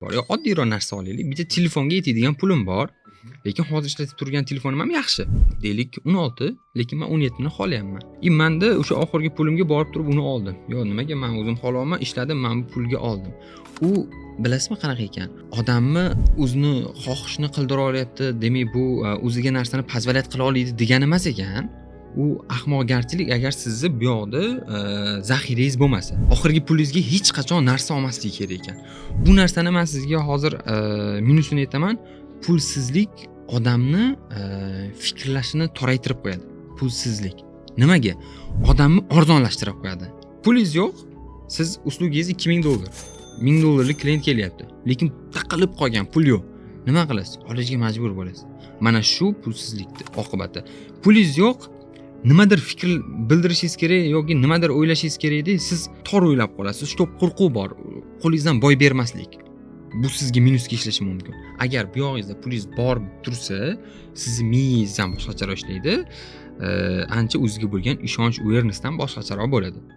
Bor yo oddiyroq narsa olaylik. Bitta telefonga yetadigan pulim bor, lekin hozir ishlatib turgan telefonim ham yaxshi, deylik, 16, lekin man 17 ni xohlayapman. И manda o'sha oxirgi pulimga borib turib uni oldim. Yo, nimaga? Man o'zim xohlayapman, ishladim, man bu pulga oldim. U bilasizmi qanaqa ekan, odamni o'zini xohishini qildira olyapti, demak, bu o'ziga narsani позволять qila oladi degani emas ekan. U ahmoqgarchilik, agar sizni bu yoqda zaxirangiz bo'lmasa, oxirgi pulingizga hech qachon narsa olmaslik kerak ekan. Bu narsani man sizga hozir minusini aytaman. Pulsizlik odamni fikrlashini toraytirib qo'yadi. Pulsizlik nimaga odamni arzonlashtirib qo'yadi? Pulingiz yo'q, siz услуга ngiz 2000 dollar, 1000 dollarlik klient kelyapti, lekin taqilib qolgan, pul yo'q. Nima qilasiz? Olishga majbur bo'lasiz. Mana shu pulsizlikni oqibati. Pulingiz yo'q, nimadir fikr bildirishingiz kerak yoki nimadir o'ylashingiz kerakda, siz tor o'ylab qolasiz, что qo'rquv bor, qo'lingizdan boy bermaslik. Bu sizga minusga ishlashi mumkin. Agar bu yog'ingizda pulingiz bor tursa, sizni miyangiz ham boshqacharoq ishlaydi, ancha o'ziga bo'lgan ishonch, уверенность ham boshqacharoq bo'ladi.